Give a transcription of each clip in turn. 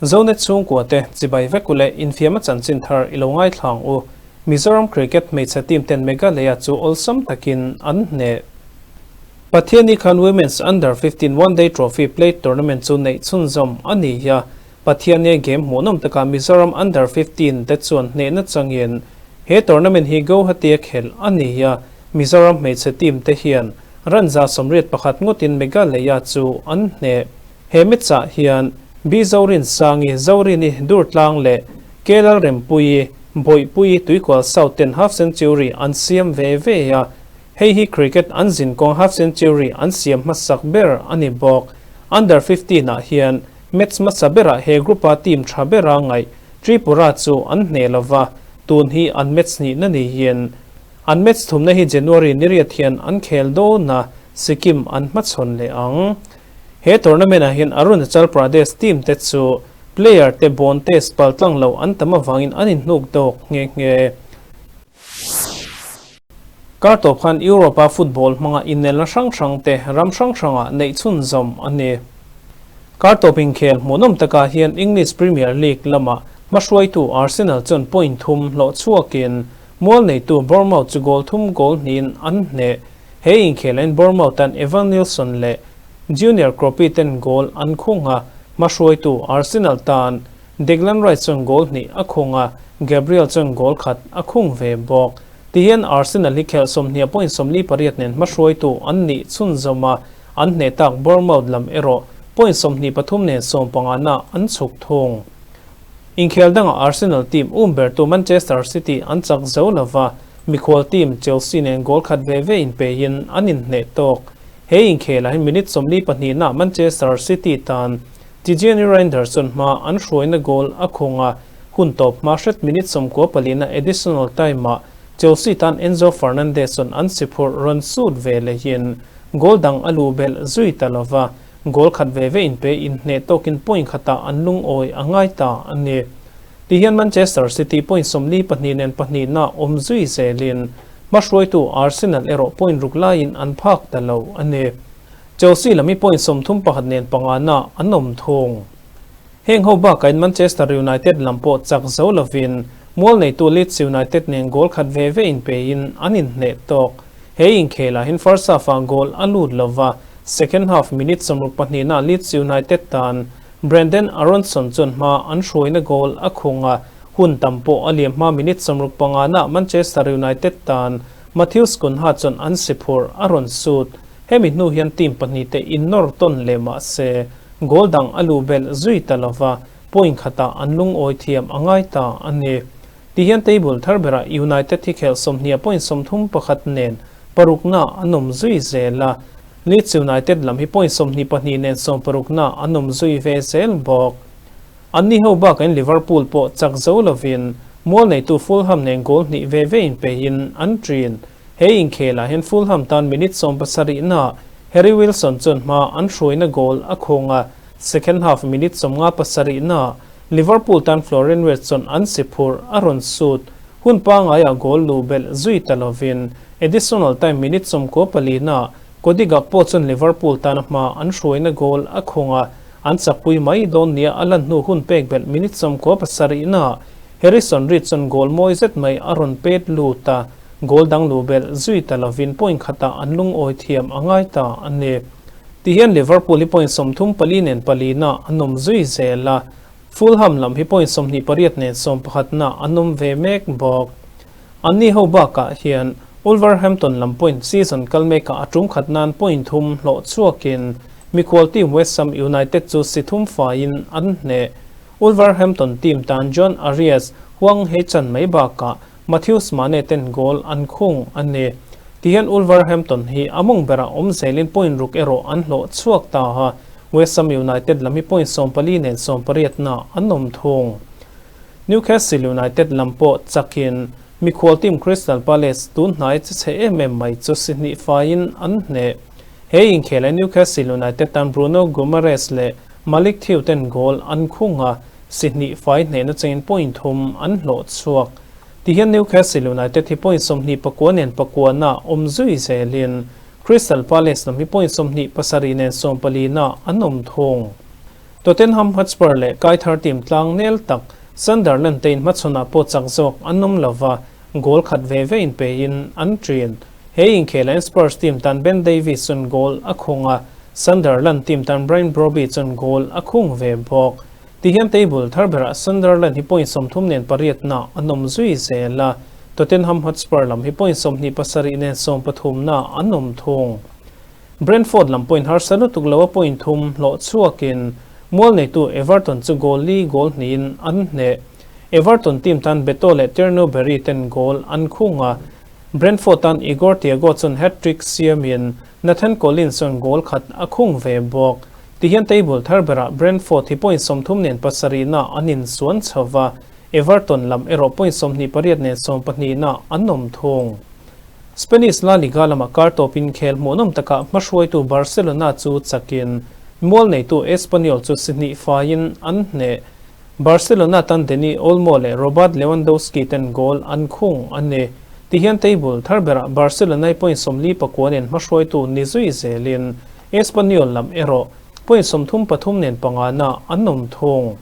Zonet chhungkua te chibai vek u leh infiam a chanchin thar i lo ngaithla ang u. Mizoram cricket hmeichhe team ten Meghalaya chu awlsam takin an hneh. Pathiani khan Women's Under 15 One Day Trophy Plate Tournament chu neih chhunzawm a ni a, Pathiania game hmuhnawm takah Mizoram Under 15 te chuan hnehna changin he tournament hi Guwahati-a khelh a ni a, Mizoram hmeichhe team te hian run 81 ngawtin Meghalaya chu an hneh. He match-ah hian B Zorinsangi, Zorini Durtlang leh K Lalrempuii, Bawihpuii Tuikual South ten half century an siam ve ve a, hei hi cricket an zinkawng half century an siam hmasak ber a ni bawk. Under 15 ah hian match hmasa berah he group-a team tha bera ngaih Tripura chu an hneh lova, tun hi an match hnihna niin an match thumna hi January niriat hian an khel dawn a, Sikkim an hmachhawn leh ang. He tournament ah hian Arunachal Pradesh team te chu player te bawn test pal tlang lo an tam avangin an inhnuk dawk nghe nghe. Kar tawp khan Europe a football hmanga inelna hrang hrang te ram hrang hrangah neih chhunzawm a ni. Kar tawp inkhel hmuhnawm takah hian English Premier League lama hmahruaitu Arsenal chuan point thum hlawh chhuakin mual neitu Bournemouth chu goal thum goal hnihin an hneh. He inkhelain Bournemouth an Evan Nilsson leh Junior Kroppi ten goal an khung a, hmahruaitu Arsenal tan Declan Rice chuan goal hnih a khung a, Gabriel chuan goal khat a khung ve bawk. Tihian Arsenal hi khelh 20.48 nen hmahruaitu an nih chhunzawm a, an hneh tak Bournemouth lam erawh point 23 nen sawmpangana an chhuk thung. Inkhel dangah Arsenal team um bertu Manchester City an chak zo lova, mikhual team Chelsea nen goal khat ve ve inpeiin an inhneh tawk. He inkhelah hian minute 42 nah Manchester City tan Tijjani Reijnders chuan hma an hruaina goal a khung a, hun tawp hma hret minute 94 na additional time-ah Chelsea tan Enzo Fernandez chuan an si phurh rawn sut ve lehin goal dang a luh belh zui ta lova, goal khat ve ve inpe inhneh tawkin point khatah an lungawi a ngai ta a ni. Tihian Manchester City point 42 nen pahnihna awm zui zelin hmahruaitu Arsenal erawh point ruk laiin an phak ta lo a ni. Chelsea lam hi point 31 nen pangana an awm thung. Heng ho bakain Manchester United lam pawh chak zo lovin mual neitu Leeds United nen goal khat ve ve inpeiin an inhneh tawk. He inkhelah hian first half-ah goal a lut lova, second half minute 62 nah Leeds United tan Brenden Aaronson chuan hma an hruaina goal a khung a, hun tam pawh a liam hma minute 65 nah Manchester United tan Matheus Cunha chuan an si phurh a rawn sut. Hemi hnu hian team pahnih te innawr tawn leh mah se goal dang a luh belh zui ta lova, point khatah an lungawi thiam a ngai ta a ni. Tihian table thar berah United hi khelh 20.31 nen parukna an awm zui zel a, Leeds United lam hi point 22 nen sawmparukna an awm zui ve zel bawk. Anni ho bakain Liverpool pawh chak zo lovin mual neitu Fulham nen goal hnih ve ve inpeiin an ṭin. He inkhelah hian Fulham tan minute 70 nah Harry Wilson chuan hma an hruaina goal a khung a, second half minute 57 nah Liverpool tan Florian Wirtz chuan an si phurh a rawn sut. Hun pangaiah goal luh belh zui ta lovin additional time minute 94 nah Cody Gakpo chuan Liverpool tana hma an hruaina goal a khung a, an chakpui mai dawn nia a lan hnu hun pek belh minute 97 nah Harrison Reed chuan goal mawi zet mai a rawn pet lut a, goal dang luh belh zui ta lovin point khatah an lungawi thiam a ngai ta a ni. Tihian Liverpool hi point 34 nen pali na an awm zui zel a, Fulham lam hi point 28 nen 11 na an awm ve mek bawk. Anni ho bakah hian Wolverhampton lam point season kal mekah a tum khat nan point thum hlawh chhuakin mikhual team West Ham United chu si thum faiin an hneh. Wolverhampton team tan John Arias, Hwang Hee-chan mai bakah Matheus Mane ten goal an khung a ni. Tihian Wolverhampton hi a mawng berah awm zelin point ruk erawh an hlawh chhuak ta a, West Ham United lam hi point 14 nen 18 na an awm thung. Newcastle United lam pawh chakin mikhual team Crystal Palace tun hnai che chhe em em mai chu si hnih faiin an hneh. He inkhelai Newcastle United tan Bruno Guimaraes leh Malick Thiaw ten goal an khung a, si hnih fai hnehna chengin point thum an hlawh chhuak. Tihian Newcastle United hi point 29 nen pakuana awm zui zelin Crystal Palace lam hi point 27 nen 14 na an awm thung. Tottenham Hotspur leh Kaithar team tlang nel tak Sunderland te inhmachhawnah pawh chak zawk an awm lo va, goal khat ve ve inpeiin an ṭin. He inkhelah Spurs team tan Ben Davies chuan goal a khung a, Sunderland team tan Brian Brobbey chuan goal a khung ve bawk. Tihian table thar berah Sunderland hi point 30 nen pariatna an awm zui zel a, Tottenham Hotspur lam hi point 27 nen 13na an awm thung. Brentford lam point harsa lutuk lo a point thum hlawh chhuakin mual neitu Everton chu goal li goal hnihin an hneh. Everton team tan Beto leh Tierno Barry ten goal an khung a, Brentford tan Igor Thiago chuan hat-trick siamin Nathan Collins chuan goal khat a khung ve bawk. Tihian table thar berah Brentford hi point 30 nen pasarihna an insuan chho va, Everton lam erawh point 28 nen 12na an awm thung. Spanish La Liga lamah kar tawp inkhel hmuhnawm takah hmahruaitu Barcelona chu chakin mual neitu Espanyol chu si hnih faiin an hneh. Barcelona tan Dani Olmo leh Robert Lewandowski ten goal an khung a ni. Tihian table thar berah Barcelona-i point 49 nen hmahruaitu ni zui zelin Espanyol lam erawh point 33 nen pangana an awm thung.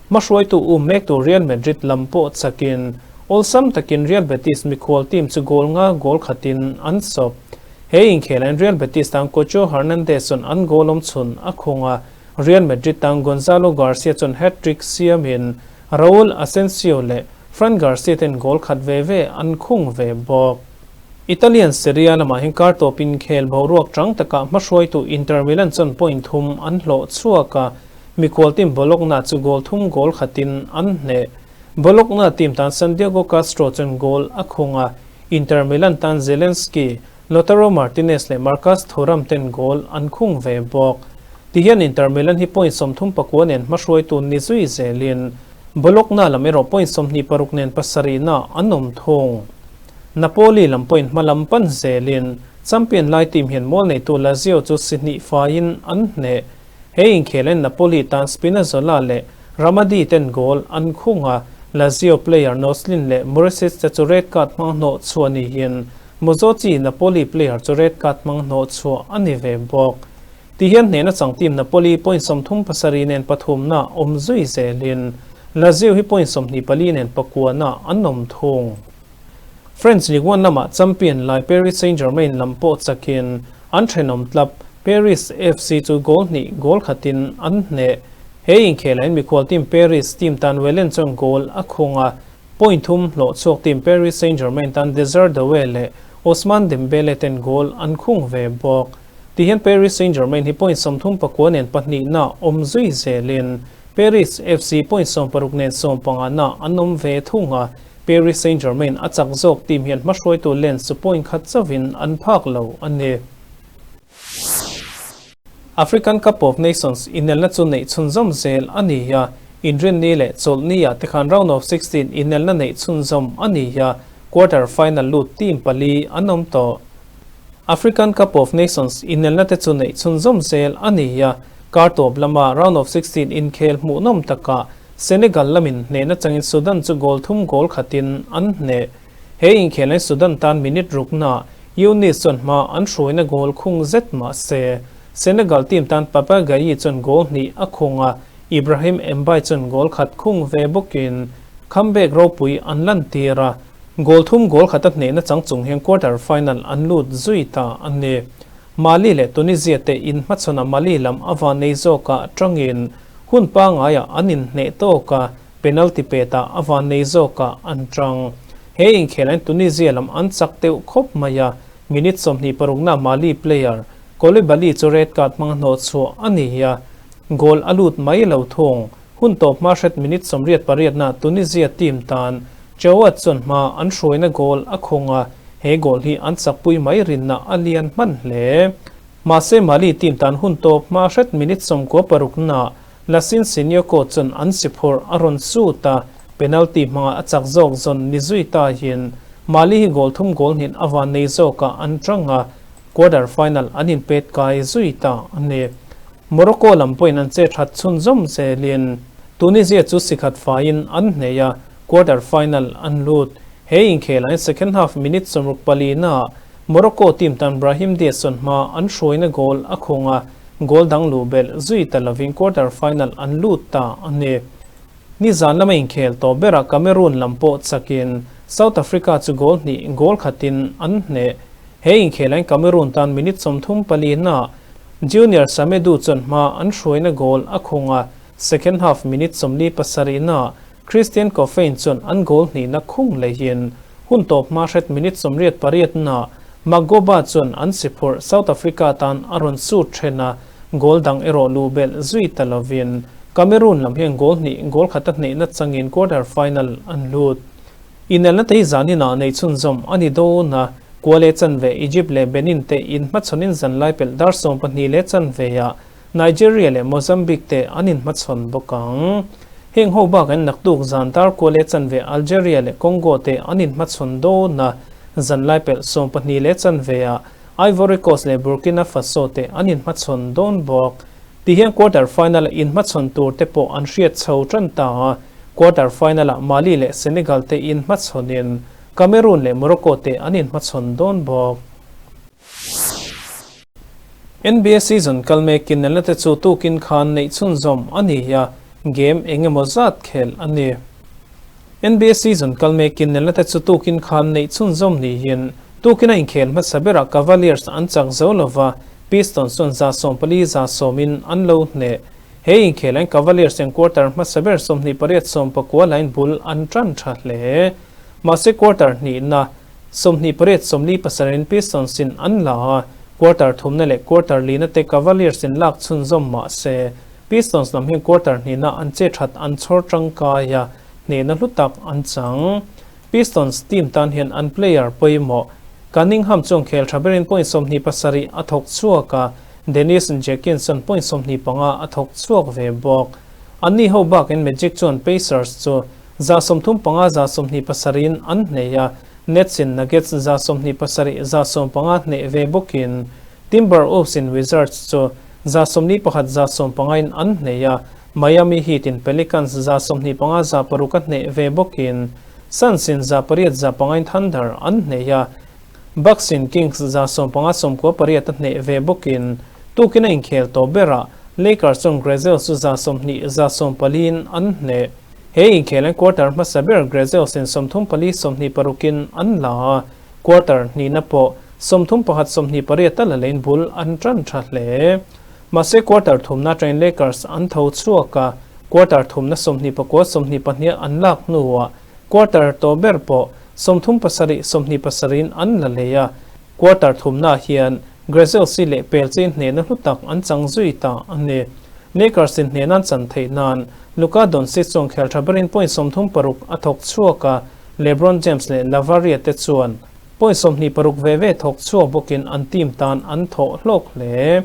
Hmahruaitu um mektu Real Madrid lam pawh chakin awlsam takin Real Betis mikhual team chu goal nga goal khatin an sawp. He inkhelah Real Betis tan Cucho Hernandez chuan an goal awm chhun a khung a, Real Madrid tan Gonzalo Garcia chuan hat-trick siamin Raul Asensio leh Fran Garcia ten goal khat ve ve an khung ve bawk. Italian Serie A lamah hian kar tawp inkhel boruak chang takah hmahruaitu Inter Milan chuan point thum an hlawh chhuak a, mikhual team Bologna chu goal thum goal khatin an hneh. Bologna team tan Santiago Castro chuan goal a khung a, Inter Milan tan Zielinski, Lautaro Martinez leh Marcus Thuram ten goal an khung ve bawk. Tihian Inter Milan hi point 39 nen hmahruaitu ni zui zelin Bologna lam erawh point 26 nen pasarihna an awm thung. Napoli lam point hma lam pan zelin champion lai team hian mual neitu Lazio chu si hnih faiin an hneh. He inkhelin Napoli tan Spinazzola leh Ramadi ten goal an khung a, Lazio player Noslin leh Murisic te chu red card hmang hnawh chhuah niin Muzochi Napoli player chu red card hmang hnawh chhuah a ni ve bawk. Tihian hnehna chang team Napoli point 37 nen pathumna awm zui zelin Lazio hi point 24 nen pakuana an awm thung. French Ligue 1 lamah champion lai Paris Saint-Germain lam pawh chakin an thenawm club Paris FC chu goal hnih goal khatin an hneh. He inkhelhin mikhual team Paris team tan Wellen chuan goal a khung a, point thum hlawh chhuak team Paris Saint-Germain tan Desire Doue leh Ousmane Dembele ten goal an khung ve bawk. Tihian Paris Saint-Germain hi point 39 nen pahnihna awm zui zelin Paris FC point 60 nen 15na an awm ve thung a, Paris Saint-Germain a chak zawk team hian hmahruaitu Lens chu point khat chauhin an phak lo a ni. African Cup of Nations inelna chu neih chhunzawm zel a ni a, Inrinni leh Chawlhni ah te khan round of 16 inelna neih chhunzawm a ni a, quarter final lut team pali an awm tawh. African Cup of Nations inelna te chu neih chhunzawm zel a ni a, kar tawp lama round of 16 inkhel hmuhnawm takah Senegal lamin hnehna changin Sudan chu goal thum goal khatin an hneh. He inkhelhin Sudan tan minute rukna Younis chuan hma an hruaina goal khung zet mah se. Senegal team tan Papa Gueye chuan goal hnih a khung a, Ibrahim Mbaye chuan goal khat khung ve bawkin comeback ropui an lantir a, goal thum goal khata hnehna chang chung hian quarter final an lut zui ta a ni. Mali leh Tunisia te inhmachhawnah Mali lam a van nei zawkah tangin hun pangaiah an inhneh tawk a, penalty petah a van nei zawkah an tang. He inkhelhin Tunisia lam an chak deuh khawp mai a, minute 26na Mali player Koulibaly chu red card hmang hnawh chhuah a ni a, goal a lut mai lo thung. Hun tawp hma hret minute 88na Tunisia team tan Chawat chuan hma an hruaina goal a khung a, he goal hi an chakpui mai rinna a lian hman hle. Mahse Mali team tan hun tawp hma hret minute 96na Lassine Sinayoko chuan an si phurh a rawn sut a, penalty hmanga a chak zawk zawn ni zui ta hian Mali hi goal thum goal hnin a van nei zawkah an tang a, quarter final an inpet kai zui ta a ni. Morocco lam pawhin an che that chhunzawm zelin Tunisia chu si khat faiin an hneh a, quarter final an lut. He inkhelhin second half minute 64na Morocco team tan Brahim Diaz chuan hma an hruaina goal a khung a. goal dang luh belh zui ta lovin quarter final an lut ta a ni. Nizan lama inkhel tawh berah Cameroon lam pawh chakin South Africa chu goal hnih goal khatin an hneh. He inkhelain Cameroon tan minute 34 naah Junior Samedu chuan hma an hruaina goal a khung a, second half minute 47 naah Christian Kofane chuan an goal hnihna khung lehin hun tawp hma hret minute 88 naah Magoba chuan an si phurh South Africa tan a rawn sut then a, goal dang erawh luh belh zui ta lovin Cameroon lam hian goal hnih goal khata hnehna changin quarter final an lut. Inelna te hi zaninah neih chhunzawm a ni dawn a, Kuala chanve Egypt leh Benin te inhmachhawnin zanlai pelh dar 12 leh chanveah Nigeria leh Mozambique te an inhmachhawn bawk ang. Heng ho bakin naktuk zan dar Kuala chanve Algeria leh Congo te an inhmachhawn dawn a, zanlai pelh 12 leh chanveah Ivory Coast leh Burkina Faso te an inhmachhawn dawn bawk. Ti hian quarter final-a inhmachhawn tur te pawh an hriat chho tan ta a, quarter final-ah Mali leh Senegal te inhmachhawnin Cameroon leh Morocco te an inhmachhawn dawn bawk. NBA season kal mekin nelna te chu tukin khan neih chhunzawm a ni a, game eng emaw zat khel a ni. NBA season kal mekin nelna te chu tukin khan neih chhunzawm niin tukin a inkhel hmasa berah Cavaliers an chak zo lova, Pistons chuan 140 110 in an lo hneh. He inkhelain Cavaliers in quarter hmasa ber 28 19 lain bul an tan tha hle. Mahse quarter hnihna 28 37 in Pistons in an la a, quarter thumna leh quarter lina te Cavaliers in lak chhunzawm mahse Pistons lam hian quarter hnihna an che that an chhawr tangkai a, hnehna hlu tak an chang. Pistons team tan hian an player pawimawh Cunningham chuan khel tha berin point 27 a thawk chhuak a, Dennis Jenkins chuan point 25 a thawk chhuak ve bawk. Anni ho bakin Magic chuan Pacers chu 135 127 in an hneh a, Nets in Nuggets 127 115 hneh ve bawkin Timberwolves in Wizards chu 121 115 in an hneh a, Miami Heat in Pelicans 25 6 a hneh ve bawkin Suns in 8 105 in Thunder an hneh a, Bucks in Kings 15 98 a hneh ve bawkin tukin a inkhel tawh berah Lakers chuan Grizzlies chu 20 14 in an hneh. He inkhel an quarter hmasa ber Grizzlies in 34 26 in an la a, quarter hnihna pawh 31 28 a la lein bul an tan tha hle. Mahse quarter thumna atangin Lakers an tho chhuak a, quarter thumna 29 22 an lak hnuah quarter tawh ber pawh 37 27 in an la lei a, quarter thumna hian Grizzlies hi leh pel chein hnehna hlu tak an chang zui ta a ni. Lakers in hnehna an chan theih nan Luka Doncic chuan khel tha berin point 36 a thawk chhuak a, LeBron James leh Lavaria te chuan point 26 ve ve thawk chhuak bawkin an team tan an thawh hlawk hle.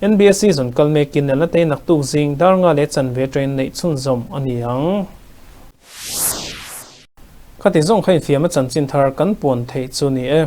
NBA season kal mekin nelna te naktuk zing dar nga leh chanve train neih chhunzawm a ni ang. Khati zawng kha infiam a chanchin thar kan puan theih chu ni e.